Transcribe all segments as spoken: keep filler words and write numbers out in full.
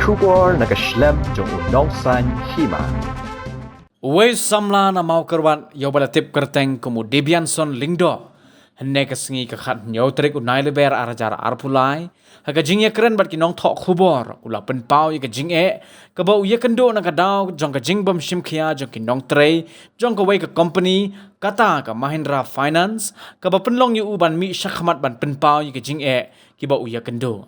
Khubor na ka shlem jong u Nongsaiñ Hima. Uwei u samla na Mawkyrwat, ïa uba la tip kyrteng kum u Debianson Lyngdoh, hynne ka sngi ka khathynñiew tarik u Naiïawer ar hajar arphew lai, ha ka jingïakren bad ki nongthoh khubor, u la pynpaw ïa ka jingeh kaba u ïakynduh na ka daw jong ka jingbym shim khia jong ki nongtrei jong kawei ka company, kata ka Mahindra Finance, kaba pynlong ïa u ban mih shakhmat ban pynpaw ïa ka jingeh kiba u ïakynduh.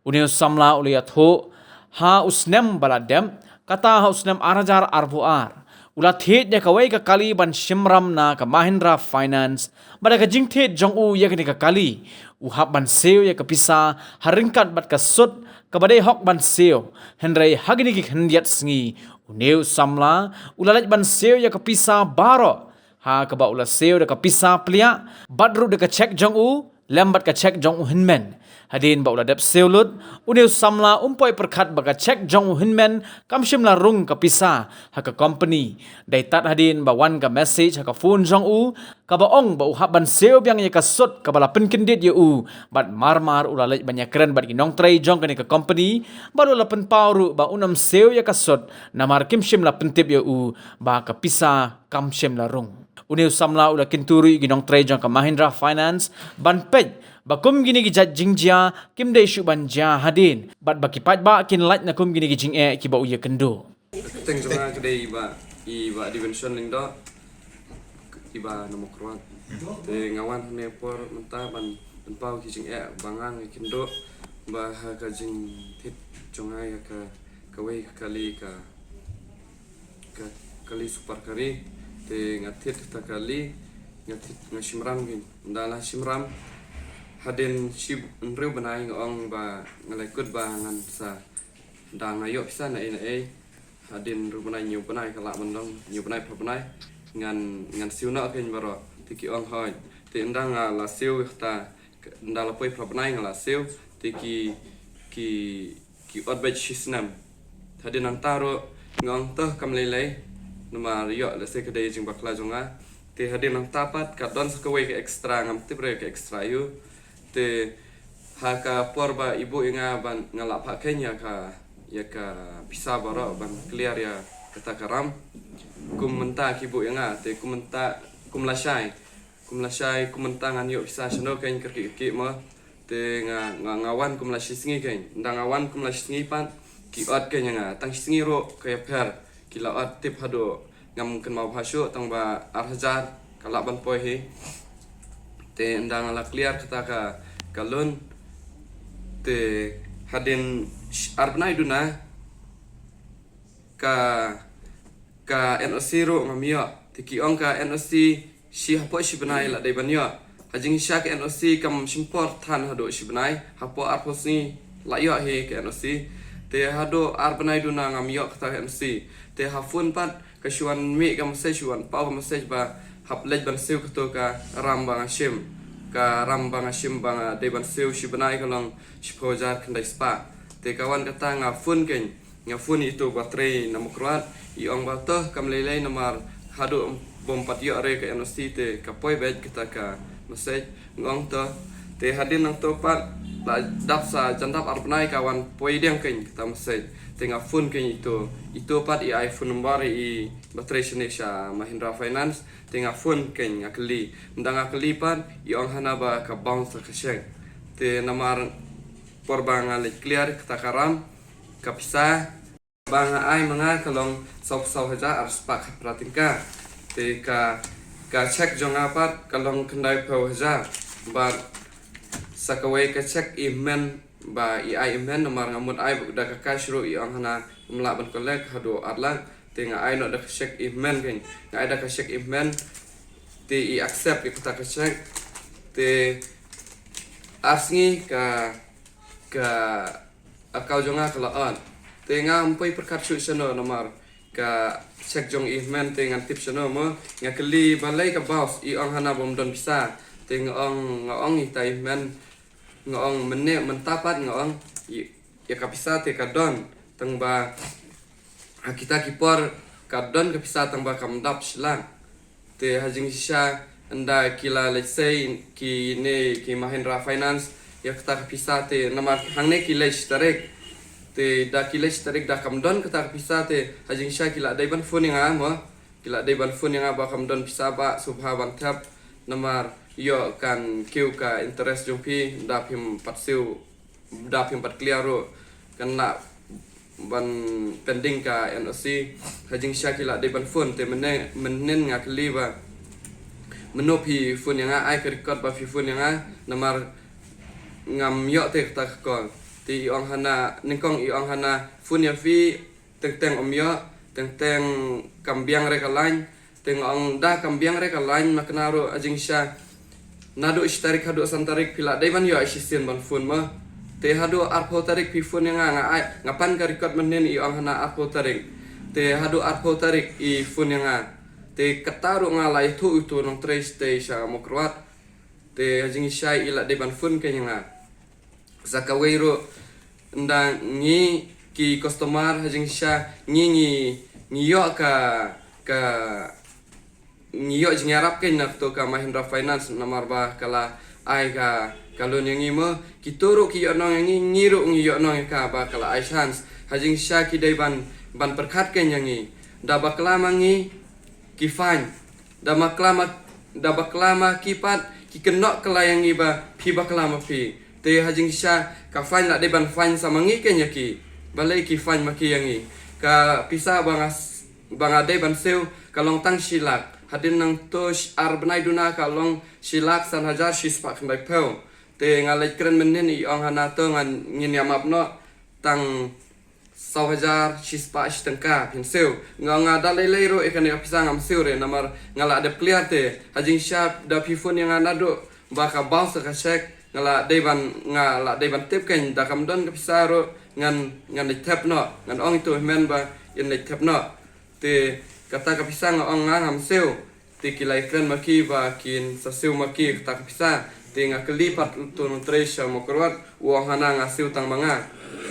Une u samla u la ïathuh ha u snem ba la dep, kata ha u snem ar hajar arphew ar, u la thied ïa kawei ka kali ban shim ram na ka Mahindra Finance. Bad ha ka jingthied jong u ïa kane ka kali, u hap ban siew ïa ka pisa ha ryngkat bad ka sut kaba dei hok ban siew. Hynrei ha kine ki khyndiat sngi, une u samla u la leit ban siew ïa ka pisa baroh, ha kaba u la siew da ka pisa pliah, bad ruh da ka cheque jong u, lem bad ka cheque jong u hynmen. Hadien ba u la dep siew lut, une u samla um poi pyrkhat ba ka cheque jong u hynmen kam shym la rung ka pisa ha ka company. Dei tad hadien ba wan ka message ha ka phone jong u, kaba ong ba u hap ban siew biang ïa ka sut kaba la pynkyndit ïa u, bad mar mar u la leit ban ïakren bad ki nongtrei jong kane ka company, bad u la pynpaw ruh ba un ym siew ïa ka sut, namar kim shym la pyntip ïa u ba ka pisa kam shym la rung. Une u samla u la kyntu ruh ïa ki nongtrei jong ka Mahindra Finance ban peit ba kum kine ki jait jingjia kim dei shuh ban jia hadien, bad ba ki paidbah kin lait na kum kine ki jingeh kiba u ïakynduh. Teng jong nga ka dei i Bah, i Bah Debianson Lyngdoh, i Bah na Mawkyrwat. Te nga wan hangne por mynta ban pynpaw ki jingeh ba nga nga ïakynduh, ba ha ka jingthied jong nga ïa ka, kawei ka kali, ka ka kali super kali. Te nga thied kata ka kali, nga thied, nga shim ram kein. Ynda la shim ram, hadien shi hynriew bnai nga ong ba nga la kut ba ngan sa, da nga ïoh pisa na ei na ei. Hadien hynriew bnai, hynñiew bnai ka lah ban long, hynñiew bnai phra bnai, ngan, ngan siew noh kein baroh. Te ki ong hooid. Te ynda nga la siew kata, ynda la poi phra bnai nga la siew, te ki, ki ki ot beit shi snem. Hadien nangta ruh nga ong to kam lei lei, namar ïoh lehse ka dei jingbakla jong nga. Te hadien nangta pat ka don sa kawei ka extra, ngam tip re ka extra aïu. Te ha ka por ba i buh ïa nga ban nga lah phah kein ïa ka, ïa ka pisa baroh ban clear ïa kata ka ram. Kum mynta ki buh ïa nga, te kum mynta kum lashai. Kum lashai, kum mynta ngan ïoh pisa shano kein, kyrkieh kyrkieh mo. Te nga, nga, nga wan kum la shi sngi kein. Ynda nga wan kum la shi sngi pat, ki ot kein ïa nga. Tang shi sngi ruh ka ïapher. Ki la ot tip haduh ngam kynmaw bha shuh, tang ba ar hajar ka lah ban poi hi. Te ynda nga la clear kata ka, ka loan. Te hadien sh-, ar bnai duna, ka, ka N O C ruh ngam ïoh. Te ki ong ka N O C shi hapoh shi bnai la dei ban ïoh. Ha jingshisha ka N O C kam shim por than haduh shi bnai, hapoh arphew sngi la ïoh hi ka N O C. Te haduh ar bnai duna ngam ïoh kata ka N O C. Te ha phone pat ka shu wan mih ka message, shu wan paw ka message ba hap leit ban siew kato ka ram ba nga shim. Ka ram ba nga shim ba nga dei ban siew shi bnai ka long shiphew hajar khyndai spah. Te ka wan kata nga phone kein. Nga phone ïa ito ba trei na Mawkyrwat, i ong ba to kam lei lei namar haduh bym pat ïoh re ka N O C te ka poi beit kata ka message, nga ong to. Te hadien nangto pat la dap sa jan dap ar bnai ka wan poi diang kein kata message. Te nga phone kein ïa ito, ito pat i ai phone number i ba trei shane sha Mahindra Finance, te nga phone kein nga kylli. Ynda nga kylli pat i ong hana ba ka bounce ka cheque. Te namar por ba nga leit clear kata ka ram, ka pisa ba nga ai ma nga ka long saw, saw hajar ar spah khatphra tyngka. Te ka, ka cheque jong nga pat ka long khyndaiphew hajar. Bad sa kawei ka cheque i hynmen ba i ai i hynmen namar nga mut ai da ka cash ruh i ong hana ym lah ban collect haduh ar lak. Te nga ai noh da ka cheque i hynmen kein. Nga ai da ka cheque i hynmen. Te i accept ïa kata ka cheque. Te ar sngi ka, ka account jong nga ka la ot. Te ngam poi pyrkhat shuh shano namar ka cheque jong i hynmen te ngan tip shano mo. Nga kylli balei ka bounce, i ong hana bym don pisa. Te nga ong, nga ong ïa ita i hynmen, nga ong mynne mynta pat nga ong ïa, ïa ka pisa te ka don. Tang ba ha kita ki por ka don ka pisa tang ba kam dap shlang. Te ha jingshisha ynda ki la leit sei kine ki Mahindra Finance ïa kata ka pisa te namar hangne ki leit shi tarik. Te da ki leit shi tarik da kam don kata ka pisa te ha jingshisha ki la dei ban phone ïa nga mo. Ki la dei ban phone ïa nga ba kam don pisa ba sngewbha ban thep namar ïoh kan kiew ka interest jong phi da phim pat siew da phim pat clear ruh kan lah ban pending ka N O C. Ha jingshisha ki la dei ban phone te mynhynnin nga kylli ba mynno phi phone ïa nga, ai ka record ba phi phone ïa nga namar ngam ïoh te kata ka call. Te i ong hana nyngkong i ong hana phone ïa phi teng teng ym ïoh, teng teng kam biang re ka line. Te nga ong da kam biang re ka line ma kane ruh ha jingshisha naduh shi tarik haduh san tarik phi la dei ban ïoh shisien ban phone mo. Te haduh arphew tarik phi phone ïa nga, nga ai nga pan ka record mynhynnin i ong hana arphew tarik. Te haduh arphew tarik i phone ïa nga. Te kata ruh nga la ïathuh ïa uto u nongtrei sha Mawkyrwat. Te ha jingshisha i la dei ban phone kein ïa nga. Sa kawei ruh nda ngi ki customer ha jingshisha ngi ngi ngi ïoh ka ka ngi ïoh jingïarap kein na kato ka Mahindra Finance namar ba ka la ai ka ka loan ïa ngi mo. Kito ruh ki ïoh nong ïa ngi, ngi ruh ngi ïoh nong ïa ka ba ka la ai chance. Ha jingshisha ki dei ban ban pyrkhat kein ïa ngi. Da bakla ma ngi ki fine. Da bakla ma da bakla ma ki pat ki kynnoh kylla ïa ngi ba phi bakla ma phi. Te ha jingshisha ka fine la dei ban fine sa ma ngi kein ïa ki. Balei ki fine ma ki ïa ngi? Ka pisa ba nga s- ba nga dei ban siew ka long tang shi lak. Hadien nangto ar bnai duna ka long shi lak san hajar shi spah khyndaiphew. Te nga leit kren mynhynnin i ong hana to ngan ngin ïa map noh tang saw hajar shi spah shi tyngka phin siew. Nga ong nga da lei lei ruh ïa kane ka pisa ngam siew re namar nga la dep clear te. Ha jingshisha da phi phone ïa nga naduh ba ka bounce ka cheque nga la dei ban nga la dei ban tip kein da kam don ka pisa ruh ngan ngan leit thep noh, ngan ong ïa uto u hynmen ba in leit thep noh. Te kata ka pisa nga ong nga ngam siew. Te ki la ïakren ma ki ba kin sa siew ma ki kata ka pisa. Te nga kylli pat uto u nongtrei sha Mawkyrwat u ong hana nga siew tang ma nga.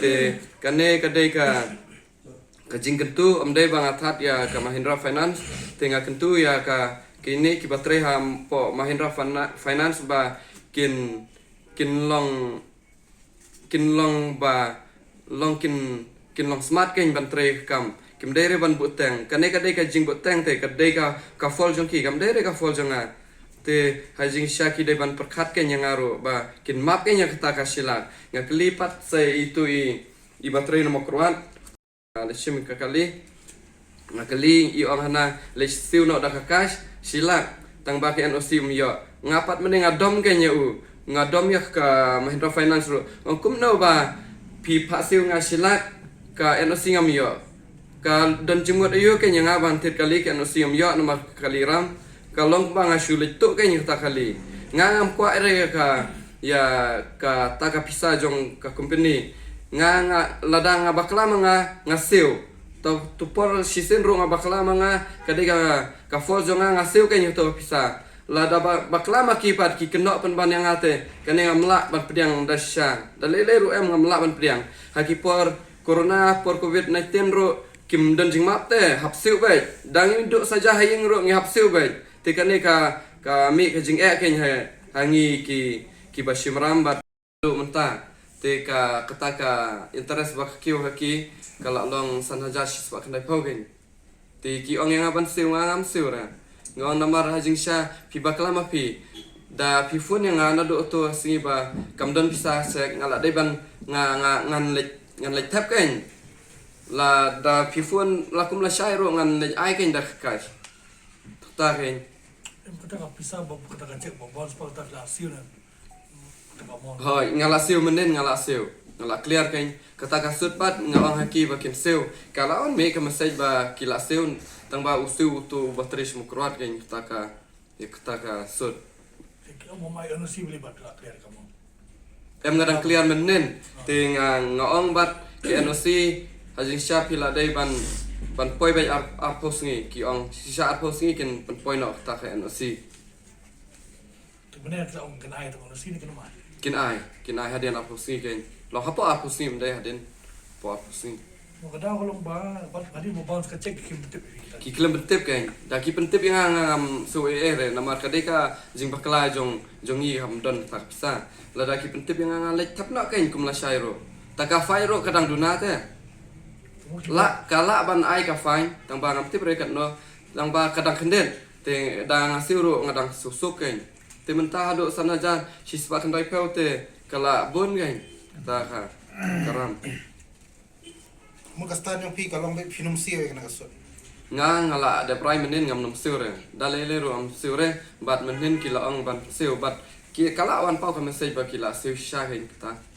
Te kane ka dei ka ka jingkyntu, ym dei ba nga that ïa ka Mahindra Finance. Te nga kyntu ïa ka kine kiba trei hapoh Mahindra Fina- Finance ba kin kin long kin long ba long kin kin long smart kein ban trei ka kam. Kim dei re ban buhteng. Kane ka dei ka jingbuhteng te ka dei ka ka fault jong ki, kam dei re ka fault jong nga. Te ha jingshisha ki dei ban pyrkhat kein ïa nga ruh ba kin map kein ïa kata ka shi lak. Nga kylli pat sa ïa ito i iba trei na Mawkyrwat. Nga la shim ka kali. Nga kali i ong hana leit siew noh da ka cash shi lak tang ba ka N O C um ïoh. Nga pat mynne nga dom kein ïa u. Nga dom ïa ka Mahindra Finance ruh. Ong kumno ba phi phah siew nga shi lak ka N O C ngam ïoh. Ka don jingmut aïu kein ïa nga ban thied kali ka N O C ngam ïoh namar ka kali ram. Ka long ba nga shu leit tuh kein ïa kata kali. Nga ngam kwah re ïa ka ïa kata ka pisa jong ka company. Nga nga lada nga bakla ma nga nga siew. To to por shisien ruh nga bakla ma nga ka dei ka ka fault jong nga nga siew kein ïa kato ka pisa. Lada ba bakla ma ki pat ki kynnoh pynban ïa nga te kane ngam lah ban pdiang da shisha. Da lei lei ruh em ngam lah ban pdiang. Ha ki por corona por covid nineteen ruh kim don jingmap te hap siew beit. Da ngi duh saja ha ïing ruh ngi hap siew beit. Te kane ka ka mih ka jingeh kein ha ha ngi ki kiba shim ram bad duh mynta. Te ka kata ka interest ba ka kiew ha ki ka la long san hajar shi spah khyndaiphew kein. Te ki ong ïa nga ban siew nga ngam siew re. Nga ong namar ha jingshisha phi bakla ma phi. Da phi phone ïa nga naduh uto u sngi ba kam don pisa cheque nga la dei ban nga nga ngan leit ngan leit thep kein. Lada phi phone la kum lashai ruh ngan leit ai kein da ka cash. Kata kein. Em kata ka pisa ba kata ka cheque ba bounce ba kata ka la siew na. Kata ka amount. Hoi, nga la siew mynnin nga la siew. Nga la clear kein. Kata ka sut pat nga ong ha ki ba kin siew. Ka la wan mih ka message ba ki la siew tang ba u siew uto uba trei sha Mawkyrwat kein kata ka ïa kata ka sut. Ki ong ba mai N O C bli bad la clear ka amount. Em nga dang clear mynnin. Te nga nga ong bad ka N O C ha jingshisha phi la dei ban ban poi beit ar arphew sngi ki ong shisha arphew sngi kin pynpoi noh kata ka N O C. Te mynne ka ong kin ai te N O C ne kin mai. Kin ai, kin ai hadien arphew sngi kein. Long hapoh arphew sngi mynne hadien hapoh arphew sngi. Mo ka daw ka long ba bad hadien mo bounce ka cheque ki khlem pyntip. Ki khlem pyntip kein. Da ki pyntip ïa nga nga ngam shu eh eh re namar ka dei ka jingbakla jong jong ngi kam don kata ka pisa. Lada ki pyntip ïa nga nga leit thep noh kein kum lashai ruh. Ka fine ruh ka dang duna te. Lah, ka lah ban ai ka fine, tang ba ngam tip re katno, tang ba ka dang khyndiat. Te da nga siew ruh nga dang suk suk kein. Te mynta haduh san hajar shispah khyndai phew te ka lah bun kein. Ta ka, ka ram. Mo ka stand jong phi ka long ba phin ym siew ïa kane ka sut. Nga, nga lah dep rai mynhynnin ngam nym siew re. Da lei lei ruh ngam siew re. Bad mynhynnin ki la ong ban siew. Bad ki ka lah wan paw ka message ba ki la siew shisha kein kata.